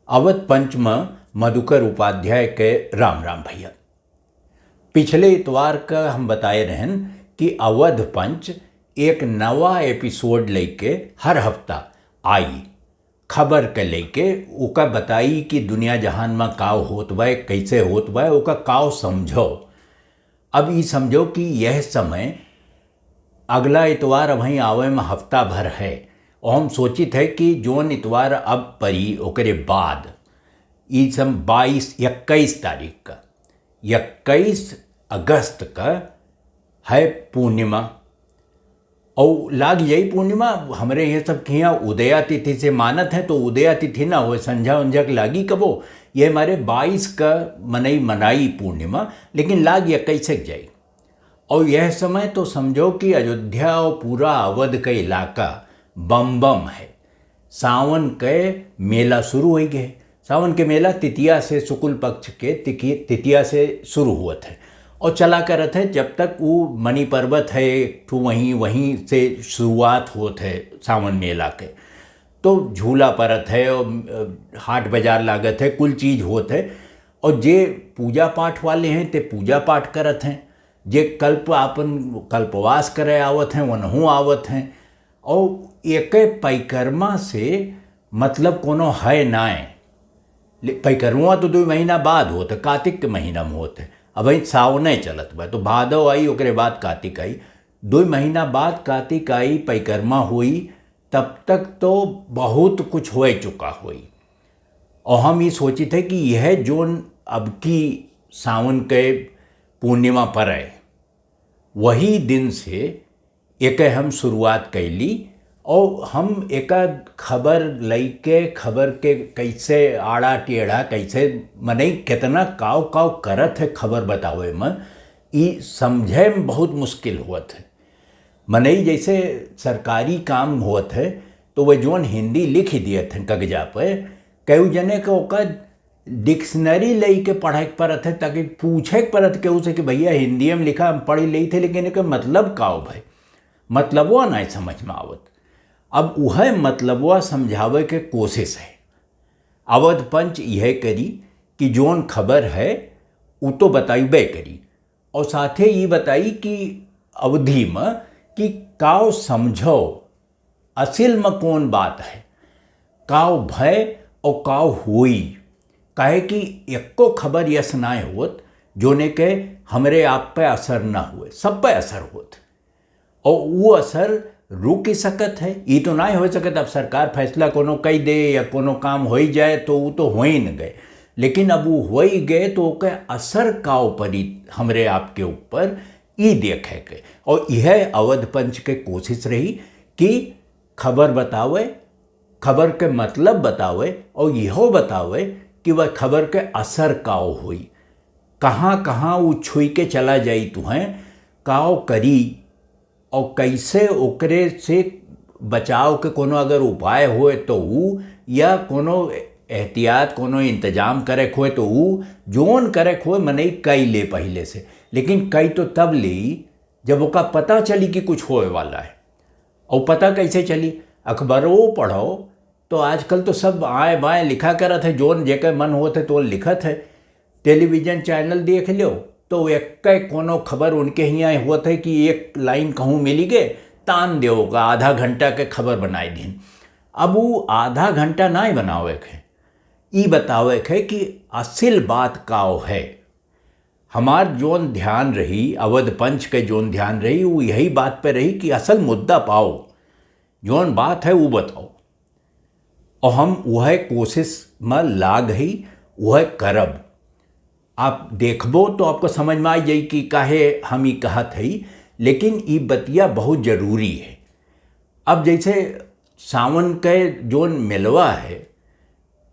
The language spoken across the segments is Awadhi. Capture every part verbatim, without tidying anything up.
अवध पंच म मधुकर उपाध्याय के राम राम भैया। पिछले इतवार का हम बताए रहन कि अवध पंच एक नवा एपिसोड लेके हर हफ्ता आई, खबर के लेके ओका बताई कि दुनिया जहान म काव होत बा, कैसे होत बा, ओका काव समझो। अब ई समझो कि यह समय अगला इतवार अबहीं आवे म हफ्ता भर है, और हम सोचित है कि जौन इतवार अब परी ओकरे बाद, ई सम बाईस, इक्कीस तारीख का, इक्कीस अगस्त का है पूर्णिमा। और लाग यही पूर्णिमा, हमरे ये सब किहाँ उदया तिथि से मानत है, तो उदया तिथि ना होए, संझा उंझा के लागी कबो, ये हमारे बाईस का मनई मनाई पूर्णिमा, लेकिन लाग इक्कीस के जाई। और यह समय तो समझो कि अयोध्या और पूरा अवध का इलाका बम बम है। सावन के मेला शुरू होइ गए। सावन के मेला तितिया से, शुक्ल पक्ष के तिकि-, तितिया से शुरू हुअत है और चला करत है जब तक वो मणि पर्वत है, एक ठो वहीं, वहीं से शुरुआत होत है सावन मेला के। तो झूला परत है और, अ, हाट बाजार लागत है, कुल चीज होत है। और जे पूजा पाठ वाले हैं, ते पूजा पाठ करत हैं, जे कल्प, आपन कल्पवास करे आवत हैं, वनहू आवत हैं। और एके पैकरमा से मतलब कोनो है नाय। ले, पैकरमा तो दो महीना बाद होत है, कार्तिक के महीना में होत है। अबहीं सावने चलत बा, तो भादव आई, ओकरे बाद कार्तिक आई। दो महीना बाद कार्तिक आई, पैकरमा होई, तब तक तो बहुत कुछ हो चुका होई। और हम ये सोचित है कि यह जौन अब की सावन के पूर्णिमा पर है, वही दिन से एके हम शुरुआत कैली और हम एका खबर लइके, खबर के कैसे आड़ा टेढ़ा, कैसे मनई कितना काव काव करत है खबर बतावे में, ई समझे में बहुत मुश्किल होत है। मनई जैसे सरकारी काम होत है, तो वह जौन हिंदी लिख दियत हैं कागजा पे, केहू जने के ओकर डिक्शनरी लेके पढ़े के परत है, ताकि पूछे के परत केहू से कि भैया हिंदी में लिखा, हम पढ़ लेई थे, लेकिन एकर मतलब का हो भाई, मतलबवा नहीं समझ में आवत। अब वह मतलबवा समझावे के कोशिश है। अवध पंच यह करी कि जौन खबर है उ तो बताइबे करी, और साथे ये बताई कि अवधी में कि काव समझो, असिल में कौन बात है, काव भय और काव होई। काहे कि एको खबर यस नाय होत जोने के हमरे आप पे असर ना हुए, सब पे असर होत। और वो असर रुक ही सकत है, ई तो नाय हो सकत। अब सरकार फैसला कोनो कई दे या कोनो काम होई जाए तो वो तो हो ही न गए, लेकिन अब वो हो ही गए तो ओके असर काव परी हमरे आपके ऊपर, ई देखे के। और यह अवध पंच के कोशिश रही कि खबर बतावे, खबर के मतलब बतावे और इहो बतावे कि वह खबर के असर काव होई, कहाँ कहाँ वो छुई के चला जाई तुहें, काव करी और कैसे ओकरे से बचाव के कोनो अगर उपाय होए तो ऊ, या कोनो एहतियात, कोनो इंतजाम करे के होए तो ऊ, जोन करे के होए मनई कई ले पहिले से। लेकिन कई तो तब लेई जब ओका पता चली कि कुछ होए वाला है। और पता कैसे चली? अखबारो पढ़ो तो आजकल तो सब आए बाएं लिखा करत है, जोन जेकर मन होत है तो लिखत है। टेलीविजन चैनल देख लो तो एक कोनो खबर उनके हियाँ होत है कि एक लाइन कहूँ मिली गए, तान देव का आधा घंटा के खबर बनाए दिन। अब वो आधा घंटा नाय बनावे के, ई बतावे के कि असिल बात काव है। हमार जोन ध्यान रही, अवध पंच के जोन ध्यान रही, वो यही बात पे रही कि असल मुद्दा पाओ, जोन बात है वो बताओ। और हम वह कोशिश में लाग ही, वह करब। आप देखबो तो आपको समझ में आ जाई कि काहे हम ई कहत हई, लेकिन ई बतिया बहुत जरूरी है। अब जैसे सावन के जोन मेलवा है,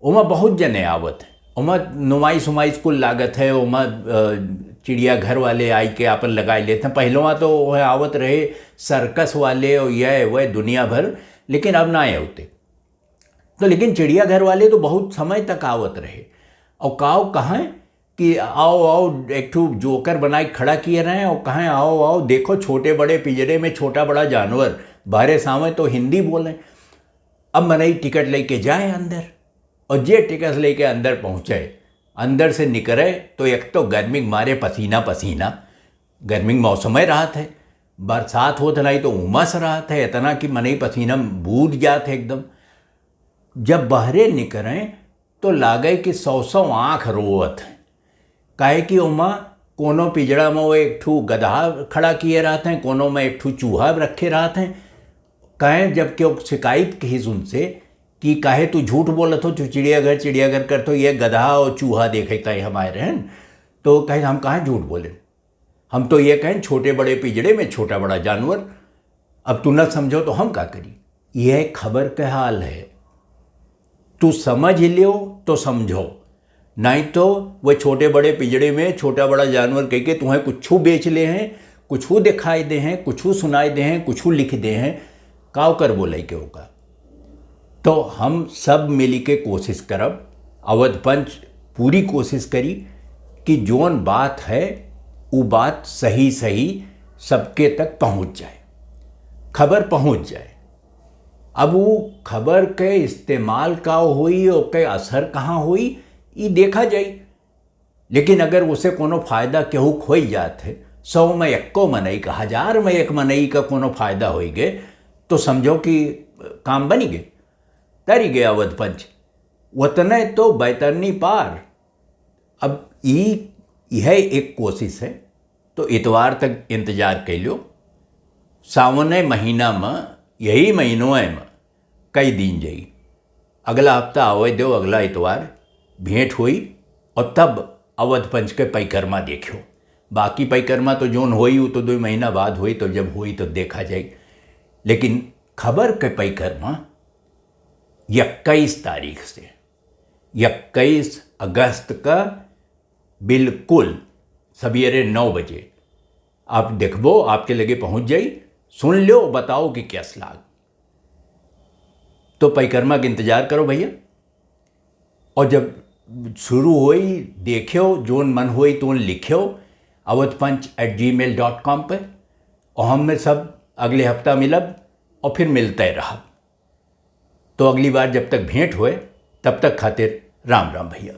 ओमा बहुत जने आवत हैं, ओमा नुमाइश उमाइश कुल लागत है, ओमा, अ, चिड़ियाघर वाले आई के आपन लगाए लेत हैं। पहिलवा तो वह आवत रहे सर्कस वाले और यह वह दुनिया भर, लेकिन अब ना आवते। तो लेकिन चिड़ियाघर वाले तो बहुत समय तक आवत रहे। और काव कहें कि आओ, आओ, एक ठो जोकर बनाए खड़ा किए रहे और कहें, "आओ, आओ, देखो छोटे बड़े पिंजरे में छोटा बड़ा जानवर, बाहरे सावे तो हिंदी बोले।" अब मनई टिकट लेके जाए अंदर, और जे टिकस लेके अंदर पहुँचे, अंदर से निकरे तो एक तो गर्मी के मारे पसीना पसीना, गर्मी के मौसम ही रहत है, बरसात होत नहीं तो उमस रहत है इतना कि मनई पसीना बूझ जात है एकदम। जब बहरे निकरे तो लागे कि सौ सौ आँख रोवत हैं, काहे कि ओमा कोनो पिजड़ा में वो एक ठू गदहा खड़ा किए रहत हैं, कोनो में एक ठू चूहा रखे रहत हैं। कहें जब केहू शिकायत किहिस उनसे कि काहे तू झूठ बोलत हो, तू चिड़ियाघर चिड़ियाघर करत हो, ये गदहा और चूहा देखे ताई हम आए रहन, तो कहे हम कहाँ झूठ बोले, हम तो ये कहें छोटे बड़े पिजड़े में छोटा बड़ा जानवर। अब तू न समझो तो हम का करी? यह खबर के हाल है, तू समझ लियो तो समझो, नहीं तो वह छोटे बड़े पिजड़े में छोटा बड़ा जानवर कह के तुम्हें कुछ बेच ले हैं, कुछ दिखाई दे हैं, कुछ सुनाई दे हैं, कुछ लिख दे हैं, काव कर बोले के होगा। तो हम सब मिली के कोशिश करब, अवध पंच पूरी कोशिश करी कि जोन बात है वो बात सही सही सबके तक पहुँच जाए, खबर पहुँच जाए। अब वो खबर के इस्तेमाल का होई, ओके असर कहाँ होई, ई देखा जाई। लेकिन अगर उसे कोनो फायदा केहू खोई जात है, सौ में एक्को मनई का, हजार में एक मनई का कोनो फायदा होई गए, तो समझो कि काम बनी गए, तरी गए अवध पंच। वतने तो बैतरनी पार। अब ई यह एक कोशिश है, तो इतवार तक इंतजार कर लो। सावने महीना में, यही महीनों में कई दिन जाई, अगला हफ्ता आवे दो, अगला इतवार भेंट होई और तब अवध पंच के पैकरमा देखियो। बाकी पैकरमा तो जोन होई, वो तो दो महीना बाद होई, तो जब होई तो देखा जाई। लेकिन खबर के पैकरमा इक्कीस तारीख से, इक्कीस अगस्त का बिल्कुल सवेरे नौ बजे आप देखबो, आपके लगे पहुँच जाई। सुन लो, बताओ कि कैस लाग। तो पैकरमा के इंतजार करो भैया। और जब शुरू होई, देखियो, जोन मन होई तोन लिखियो अवध पंच at gmail dot com पे। और हम में सब अगले हफ्ता मिलब और फिर मिलते रहब। तो अगली बार जब तक भेंट होए, तब तक खातिर राम राम भैया।